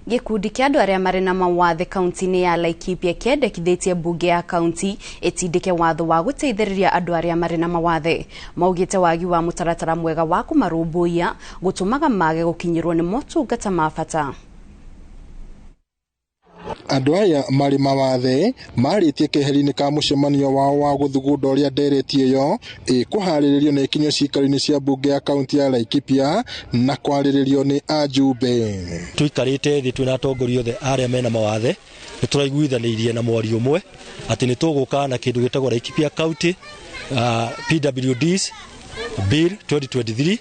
Gĩkundi kĩa andũ arĩa marĩ na mawathe kaunti-inĩ ya Laikipia kĩendekithĩtie mbunge ya kaunti ĩtindĩke watho wa gũteithĩrĩria andũ arĩa marĩ na mawathe. Maugĩte wagi wa mũtaratara mwega wa kũmarũmbũiya gũtũmaga mage gũkinyĩrwo nĩ motungata ma bata. Andũ aya marĩ mawathe marĩtie keheri-inĩ ka mũcemanio wao wa gũthugunda ũrĩa ndereti ĩyo ĩkũharĩrĩrio na ĩkinyio ciikaro-inĩ cia mbunge ya kaunti ya Laikipia na kwarĩrĩrio nĩ ajumbe. Tũikarĩte thĩ twĩna atongoria othe arĩa mena mawathe, nĩ tũraiguithanĩirie na mwario ũmwe atĩ nĩ tũgũka na kĩndũ gĩtagwo Laikipia County PWDs Bill 2023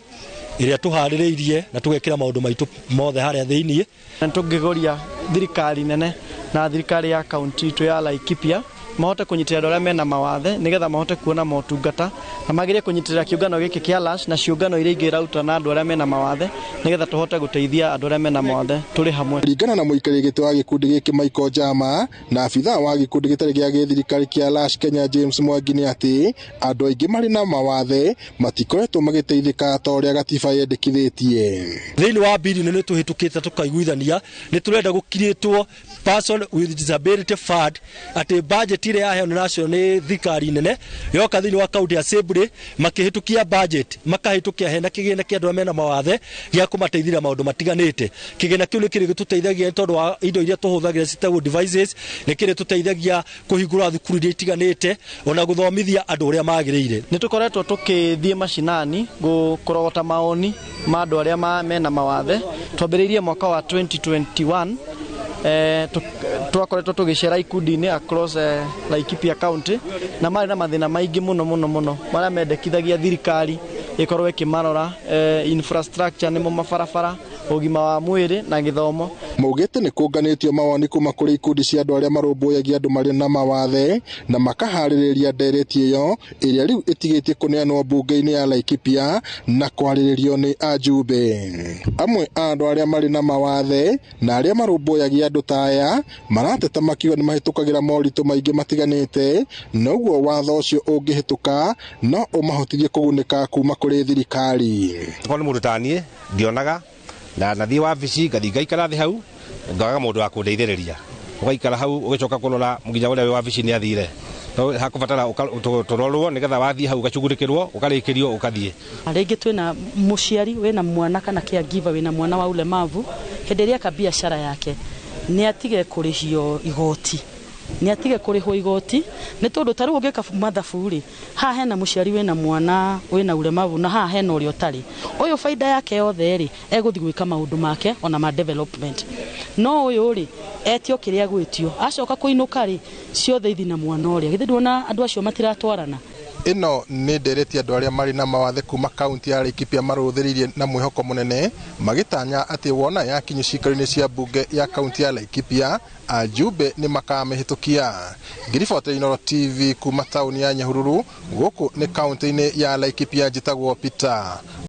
ĩrĩa tũharĩrĩirie na tũgekĩra maũndũ maitũ mothe harĩa thĩiniĩ. Na tũngĩgoria thirikari nene na thirikari ya kaunti itũ ya Laikipia mahote kũnyitĩrĩra andũ arĩa mena mawathe nĩgetha mahote kuona motungata na magĩrie kũnyitĩrĩra kĩũngano gĩkĩ kĩa LASH na ciũngano iria ingĩ irauta na andũ arĩa mena mawathe nĩgetha tũhote gũteithia andũ arĩa mena mawathe tũrĩ hamwe. Kũringana na mũikarĩri gĩtĩ wa gĩkundi gĩkĩ Michael Jama na abithaa wa gĩkundi gĩtarĩ gĩa gĩthirikari kĩa LASH Kenya James Mwangi nĩ atĩ andũ aingĩ marĩ na mawathe matikoretwo magĩteithĩka ta ũrĩa gatiba yendekithĩtie. Thĩinĩ wa bili nĩ tũhĩtũkĩte tũkaiguithania nĩ tũrenda gũkirĩtwo person with disability fund atĩ budget ĩrĩa yaheanwo national nĩ thirikari nene yoka thĩinĩ wa county assembly makĩhĩtũkia budget makahĩtũkia hena kĩgĩna kĩa andũ arĩa mena mawathe gĩa kũmateithĩrĩria maũndũ matiganĩte. Kĩgĩna kĩu nĩ kĩrĩ gĩtũteithagia nĩ tondũ wa indo iria tũhũthagĩra citagwo devices, nĩ kĩrĩ tũteithagia kũhingũra thukuru iria itiganĩte ona gũthomithia andũ ũrĩa magĩrĩire. Nĩ tũkoretwo tũkĩthiĩ macinani kũrogota maoni ma andũ arĩa mena mawathe. Twambĩrĩirie mwaka wa 2021, twakoretwo tũgĩcera ikundi-inĩ across Laikipia County na marĩ na mathĩna maingĩ mũno mũno mũno marĩa mendekithagia thirikari ĩkorwo ĩkĩmarora, infrastructure nĩmo mabarabara, ũgima wa mwĩrĩ na gĩthomo. Maugĩte nĩ kũnganĩtio mawoni kuma kũrĩ ikundi cia andũ arĩa marũmbũyagia andũ marĩ na mawathe na makaharĩrĩria ndereti ĩyo ĩrĩa rĩu ĩtigĩtie kũneanwo mbunge-inĩ ya Laikipia na kwarĩrĩrio nĩ ajumbe. Amwe a andũ arĩa marĩ na mawathe na arĩa marũmbũyagia andũ ta aya marateta makiuga nĩ mahĩtũkagĩra moritũ maingĩ matiganĩte, na ũguo watho ũcio ũngĩhĩtũka no ũmahotithie kũgunĩka kuma kũrĩ thirikari. Korwo nĩ mũndũ ta niĩ ndionaga na nathiĩ wabici ngathiĩ ngaikara thĩ hau ngaga mũndũ wa kũndeithĩrĩria, ũgaikara hau ũgĩcoka kũrora nginya ũrĩa wĩ wabici nĩ athire, no hakũbatara tũrorwo nĩgetha wathiĩ hau ũgacugurĩkĩrwo ũkarĩkĩrio ũkathiĩ. Rĩngĩ twĩna mũciari wĩna mwana kana caregiver wĩna mwana wa ulemavu, hĩndĩ ĩrĩa eka biacara yake nĩ atige kũrĩhio igoti, nĩ atige kũrĩhwo igoti nĩ tondũ ta rĩu ũngĩka mathabu rĩ, haha hena mũciari wĩna mwana wĩna ulemavu na haha hena ũrĩa ũtarĩ, ũyũ baida yake yothe rĩ egũthiĩ gwĩka maũndũ make ona ma development, no ũyũ rĩ etio kĩrĩa gwĩtio acoka kũinũka rĩ ciothe ithi na mwana ũrĩa. Githĩ nduona andũ acio matiratwarana? Ĩno nĩ ndereti andũ arĩa marĩ na mawathe kuma kaunti ya Laikipia marũthĩrĩirie na mwĩhoko mũnene magĩtanya atĩ wona yakinyu ciikaro-inĩ cia mbunge ya kaunti ya Laikipia ajumbe nĩ makamĩhĩtũkia. Ngĩribotera Inooro TV kuma taũni ya Nyahururu gũkũ nĩ kaunti-inĩ ya Laikipia, njĩtagwo Peter.